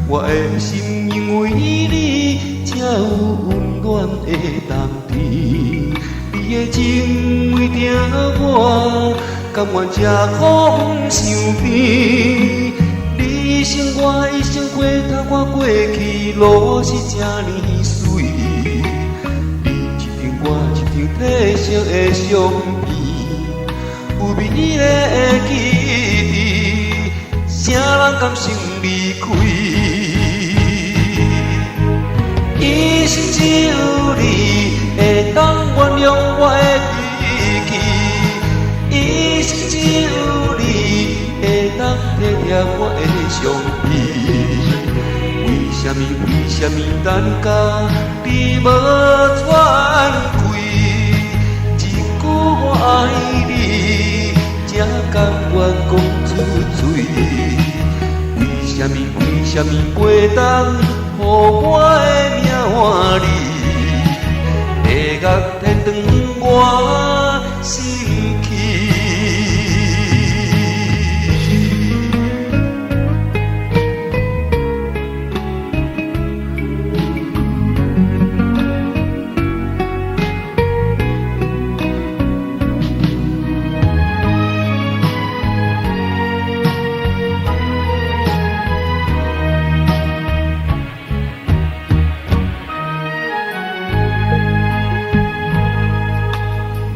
我的心因為你才有溫暖的冬天。你的情為著我，甘願吃苦毋想甜。你一生我一生過，透我過去攏是這呢媠。你一張我一張褪色的相片，有美麗的記憶，啥人甘心離開？一生只有你會當原諒我的脾氣，一生只有你會當體貼我的傷悲。為啥物？為啥物等甲你無喘氣？一句我愛你，才甘願講出嘴。為啥物？為啥物袂當予我的名換你？地獄天堂我心去。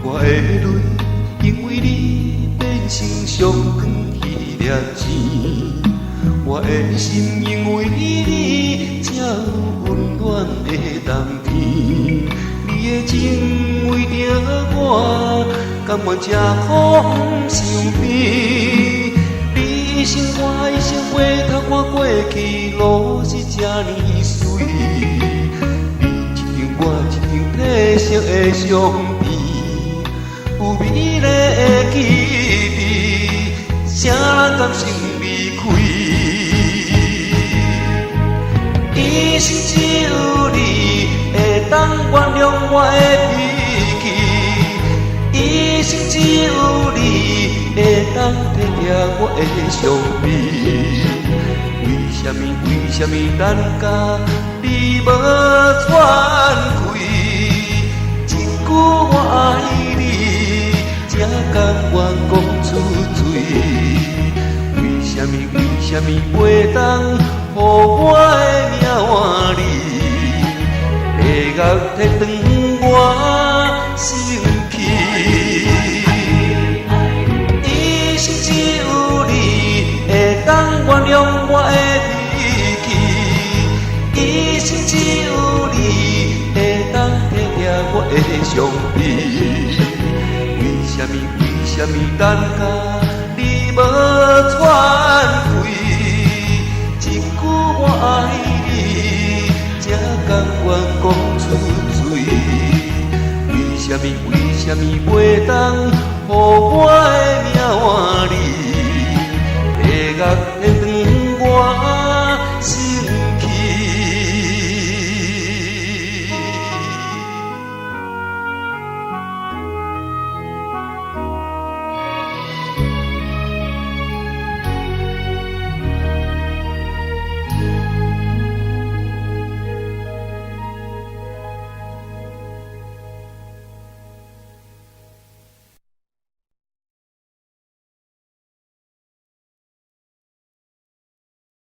我的淚因為你變成上懸彼粒錢，我的心因為你才有溫暖的冬天。你的情為著我，甘願吃苦毋想甜。你一生我一生回頭看過去，攏是這呢媠。你一張我一張褪色的相片，有美麗的記憶，啥人甘心離開？一生只有你會當原諒我的脾氣，一生只有你會當體貼我的傷悲。為啥物？為啥物等甲你無喘氣？一句我愛你，才甘願講出嘴。為啥物？為啥物袂當予我的名換你？地獄天堂我心去。一生只有你會當原諒我的脾氣，一生只有你會當體貼我的傷悲。為啥物？為啥物等甲你無喘氣？一句我愛你，才甘願講出嘴。為啥物？為啥物袂當予我